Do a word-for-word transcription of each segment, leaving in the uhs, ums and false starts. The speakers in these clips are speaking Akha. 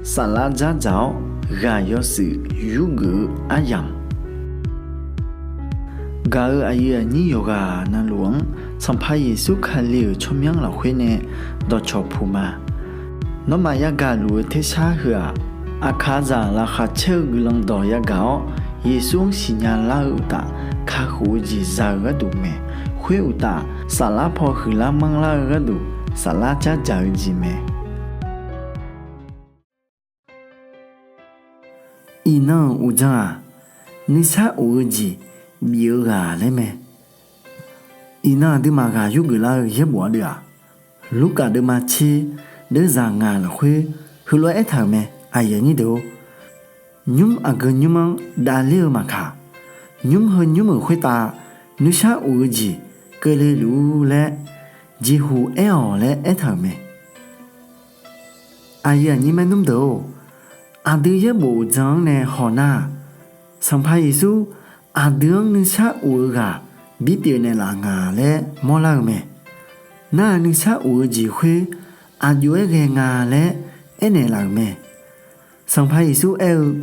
Saflar dzardzaq-awr ghaq yawshuif yurgeuf-eu aryamq, gaq-euq aqyuif aqnyir yawqghaq navluf-anr Sanqpaq Yeqsur Kali-euq tsawrmyanr lafkhoer nae dawqcawq puq ma. Nawmaf yagaq luf-eu tersar heu-aq, aqkaqzaq laqkhaq caer-eu guiqlanq dawq yagaq-awr, Yeqsur-anr siqnya lar-eu uqtaf, kakhof-eu jeq za-eu gharduq mae. Khoer uqtaf, saflar paw huiqlar manrlar-eu gharduq, saflar dzardzaq-eu jeq mae. Iqnan-euq uqdzan-aq, nuisar of-eu jeq bif-eu ghaq laer mae. Iqnan aqduimaf ghaq yurgeuf lar-eu yaerbof ardeuv-aq, Lurkaf deuvma tser deuvzaq ngaq lafkhoer heulof-aer aertaq-euq mae. Nymr aqgeu nymr-anr davler-eu maqkaq, nymr heu nymr-euq khoertav nuisar of-eu jeq keuvle luf-ur laer, jeqhuq aer-awq laer aertaq-euq mae. Aqyuif aqnyir maernmr deuq-or, aqdui yaerbof uqdzan-anr nae hawnar-aq, Sanqpaq Yeqsur aqdui-anr nuisar of-eu ghaq bipyeuf naeqlaf nga laer mawrlar-eu mae. Nar-aq nuisar of-eu jeq khoer aqjox-aer ghae nga laer aernaeq laf-euq mae. Sanqpaq Yeqsur aer-eu,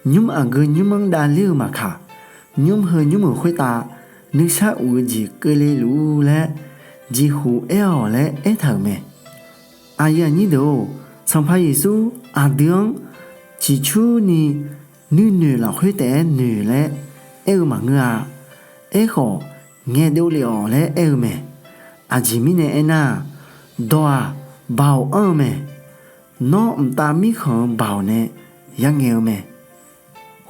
nymr aqgeu nymr-anr davler-eu maqkaq, nymr heu nymr-euq khoertav nuisar of-eu jeq keuvle luf-ur laer, jeqhuq aer-awq laer aertaq-euq mae. Aqyuif aqnyir deuq-or, Sanqpaq Yeqsur aqdui-anr ciqcurni nuinoeq lafkhoer taef-aer noeq laer aer-eu maqngeur-a. Aerkhawf, ngaeqdov lef-awq laer aer-eu mae. Aqjeq mirnae aernar-aq, dawq-aq, Baoq anr-eu mae. Nawr mqtav mirkhanq-eu Baoq nae yangaeq-eu mae.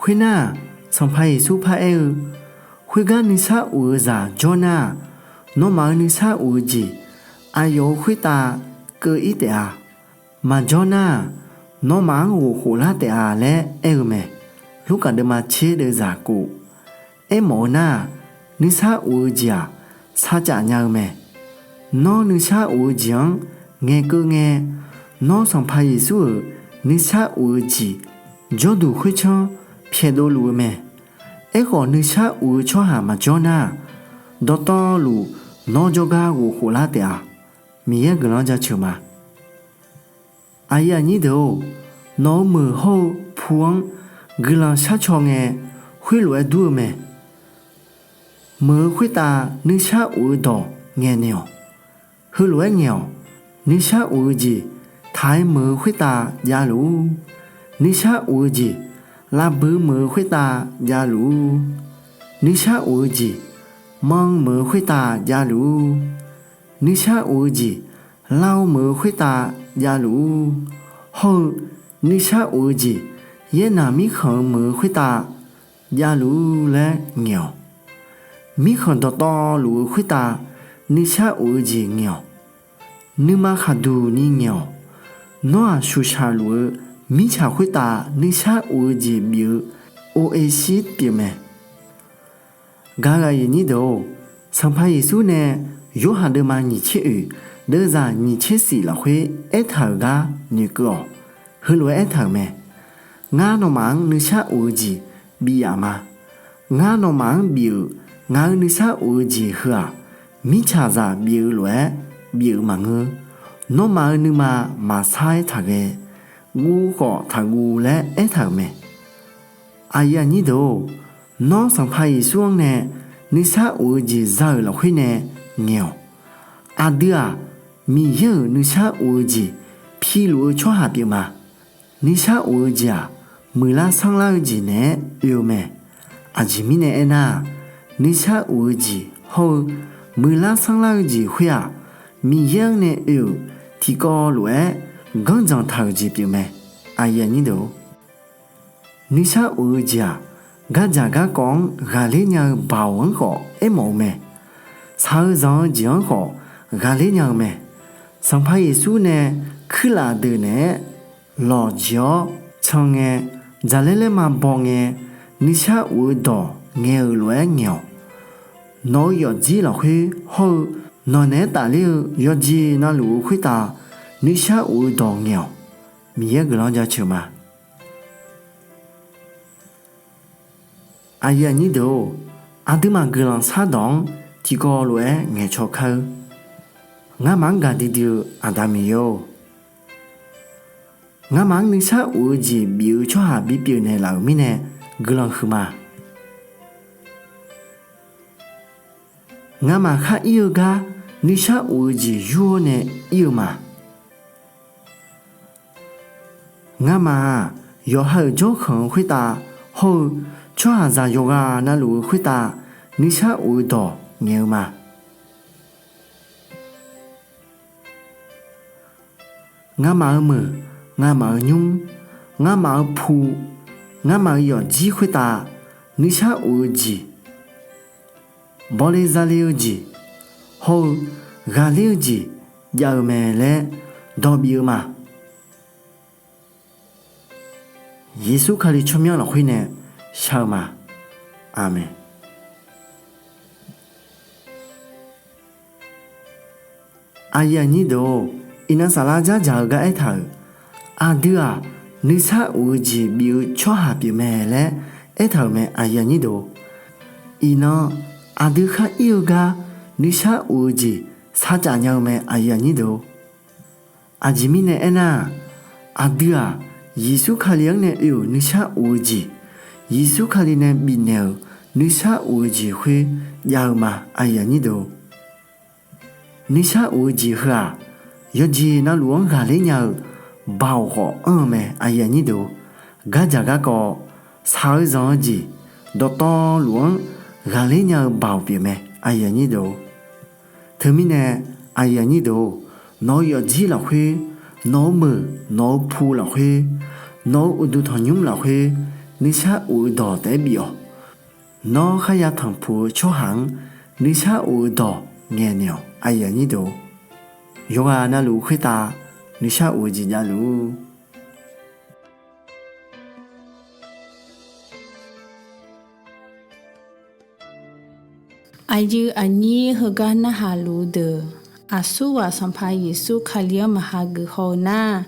Khoernar-aq, Sanqpaq Yeqsur paraer-eu, khoergar nuisar of-eu zaq jawr nar-aq, nawmaf-euq nuisar of-eu jeq aqyawf-euq khoertav keuv-ir taef-a. Maqjawr nar-aq, nawmaf-anr ghof khoflar taef-a laer aer-eu mae. Lurkaf deuvma tser deuvzaq kof. Aermawf-eu nar-aq, nuisar of-eu jeq-aq, sarcaf nya-eu mae. Nawr nuisar of-eu jeq-anr ngaeqkeuv ngae, nawr Sanqpaq Yeqsur-euq nuisar of-eu jeq jawrduq khoertsanr pyaeqdov luf-eu mae. Aerkhawf, nuisar of-eu tsawrhaq maqjawr nar-aq, dawqtawvluf nawr jawrgar ghof khoflar taef-a. Miqyaer guiqlanq-anr jaceuq ma. Aqyuif aqnyir deuq-or, nawq-euq meuq hawr-eu pu-anr guiqlanq sharcaw ngae, khoerlof-aer dur-eu mae. Meuq-eu khoertav nuisar of-eu dawq ngaeqnaeq-awq. Heulof-aer ngaeq-awq. Nuisar of-eu jeq taq-aer meuq-eu khoertav javluf-ur. Nuisar of-eu jeq lavbui meuq-eu khoertav javluf-ur. Nuisar of-eu jeq manr meuq-eu khoertav javluf-ur. Nuisar of-eu jeq lar-eu meuq-eu khoertav javluf-ur. Hawr-eu nuisar of-eu jeq yaernaq mirkhanq-eu meuq-eu khoertav javluf-ur laer ngaeq-awq. Mirkhanq dawqtawvluf-eu khoertav nuisar of-eu jeq ngaeq-awq. Nuima khaqduq ni ngaeq-awq. Nawr-aq, shuqshaq luf-eu mirtsaq khoertav nuisar of-eu jeq bif-eu oeqshir pyeuf mae. Gaq-euq aqyuif aqnyir deuq-or, Sanqpaq Yeqsur nae Yorhaq deuvma nyiq tser oeq deuvzaq nyiq tser shif lafkhoer aertaq-euq gar noeqkeuv-awq. Heulof-aer aertaq-euq mae. Ngar nawmaf-anr nuisar of-eu jeq bif yaf ma. Ngar nawmaf-anr bif-euq ngaq-euq nuisar of-eu jeq heu-aq, mirtsaqzaq bif-eu lof-aer bif-euq maqngeur. Nawmaf-euq nuima maqsar-aer taqghae. Guv khawf taqguv laer aertaq-euq mae. Aqyuif aqnyir deuq-or, nawr Sanqpaq Yeqsur-anr nae nuisar of-eu jeq za-euq lafkhoer nae ngaeq-awq. Aqdui-aq, Miqyaer-euq nuisar of-eu jeq piluf-eu tsawrhaq pyeuf ma. Nuisar of-eu jeq-aq, muiqlar sanrlar-eu jeq naeq-aer oe-eu mae. Aqjeq mirnae aernar-aq, nuisar of-eu jeq hawr-eu muiqlar sanrlar-eu jeq khoer-aq, Miqyaer-anr nae oe-euq tiqkawv lof-aer ganrdzanq taq-euq jeq pyeuf mae. Nuisar of-eu jeq-aq, gardzaq garkawv-anr ghaqler nya-eu baoq-anr khawf aermawf-eu mae. Shaq-eu zanq-eu jeq-anr khawf ghaqler nya-eu mae. Sanqpaq Yeqsur nae kuirlaf deuq naeq-aer lawqjeq-awr can ngae, dzaqlaer laer ma baw ngae, nuisar of-eu dawq ngaeq-euq lof-aer ngaeq-awq. Nawq-eu yawfjir lafkhoer hawr-eu nawq naeq-aer tafler-eu yawqjeq navluf-eu khoertav nuisar of-eu dawq ngaeq-awq. Miqyaer guiqlanq-anr jaceuq ma. Aqyuif aqnyir deuq-or, aqduimaf guiqlanq shardawq-anr tiqkawv lof-aer ngaeqcaw kar-eur. Ngamaf-anr gaqdui dui-eu Aqda Miqyaer-or, Ngamaf-anr nuisar of-eu jeq bif-eu tsawrhaq bipyeuf naeqlaf-euq mirnae guiqlanq huiqma. Ngamaf khar ir-eu gar nuisar of-eu jeq yur-awr nae ir-eu ma. Ngamaf-aq, yawqha-euq jawrkhanq-eu khoertav hawr-eu tsawrhaqzaq yawqghaq navluf-eu khoertav nuisar of-eu dawq ngaeq-eu ma. Ngamaf-euq meuq, ngamaf-euq nymr, ngamaf-euq pu, ngamaf-euq yawfjir khoertav nuisar of-eu jeq, bawle zale-eu jeq hawr-eu ghaqler-eu jeq jav-eu mae laer dawq bif-eu ma. Yeqsur Kali tsawrmyanr lafkhoer nae shar-eu ma. Aqmeq. Aqyuif aqnyir deuq-or, iqnan saflar dzardzaq-eu gar aertaq-euq, aqdui-aq, nuisar of-eu jeq bif-eu tsawrhaq pyeufmae laer aertaq-euq mae. Iqnan aqdui khar ir-eu gar nuisar of-eu jeq sarcaf nya-eu mae. Aqjeq mirnae aernar-aq, aqdui-aq, Yeqsur Kali-anr nae oe-euq nuisar of-eu jeq, Yeqsur Kali nae bifnaeq-euq nuisar of-eu jeq khoer jav-eu ma. Nuisar of-eu jeq heu-aq, yawqjeq navluf-anr ghaqler nya-eu baoq khawf anr-eu mae. Gardzaq garkawv, shaq-eu zanq-eu jeq dawqtawvluf-anr ghaqler nya-eu baoq pyeufmae. Teumirnae, nawq-eu yawfjir lafkhoer, nawq-eu meuq, nawq-eu pu lafkhoer, nawq-eu uqduq tanqnymr lafkhoer nuisar of-eu dawq taef-aer bif-awq. Nawr kharya tanqpuq-eu tsawrhaq-anr nuisar of-eu dawq ngaeqnaeq-awq. Yawqghaq navluf khoertav nuisar of-eu jeq javluf-ur. Aqyuif aqnyir heugar narhaq luf-eu deuq, aqsurghaq Sanqpaq Yeqsur Kali-anr maqha geuf haw-eu nar,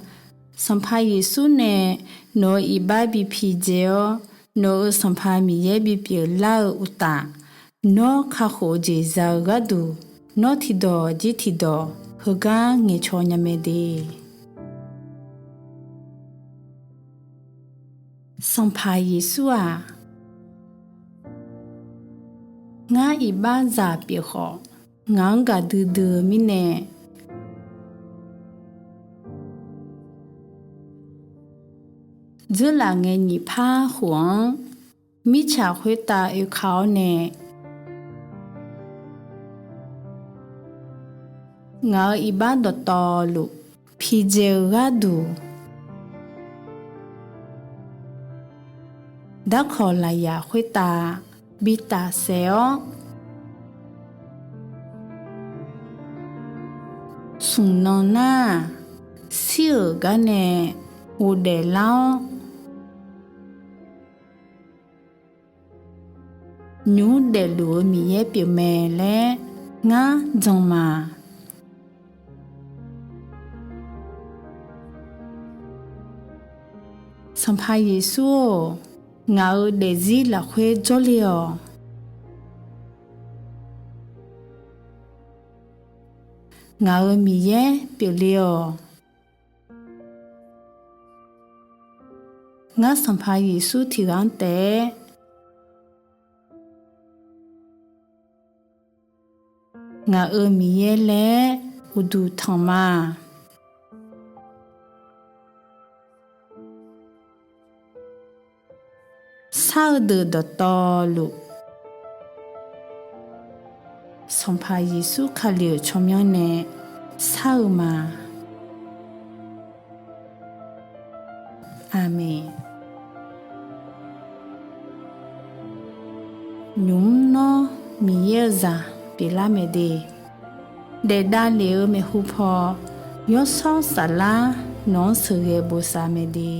Sanqpaq Yeqsur nae nawq-euq iqbax bi pidzae-awr, nawq-euq Sanqpaq Miqyaer bipyeuf lar-eu uqtaf, nawr kakhof-eu jeq za-eu gharduq, nawr tiqdawq jir tiqdawq heugar ngaeqcaw nya mae de. Sanqpaq Yeqsur-aq, ngar iqbaxzaq pyeuf khawf, ngaq-anr gaqdui dui-eu mirnae, dzeurlaf ngae nyiq par khof-anr mirtsaq khoertav oeka-awr nae, ngaq-euq iqbax dawqtawvluf pidzae-eu gharduq, darkawq lafyaq khoertav bi tafsaef-awr, smq nan nar-aq, shir-euq gar nae ghofdaef lar-awr, nymq mr daefluf-eu Miqyaer pyeufmae laer ngar jan ma. Sanqpaq Yeqsur-or, ngaq-euq daefzir lafkhoer jawrle-awq. Ngaq-euq Miqyaer pyeufle-awq. Ngar Sanqpaq Yeqsur tiqghaq-anr taef-aer ngaq-euq Miqyaer laer uqduq tanq ma. Shar-eu deuq dawqtawvluf, Sanqpaq Yeqsur Kali-euq tsawrmyanr nae shar-eu ma. Aqmeq. Nymq mr nawr Miqyaer-eu zaq pyeuflar mae de. Daef davlef-eu maeqhu paw, Yawshawr Saflar nawq-anr sheuqghae bosav mae de.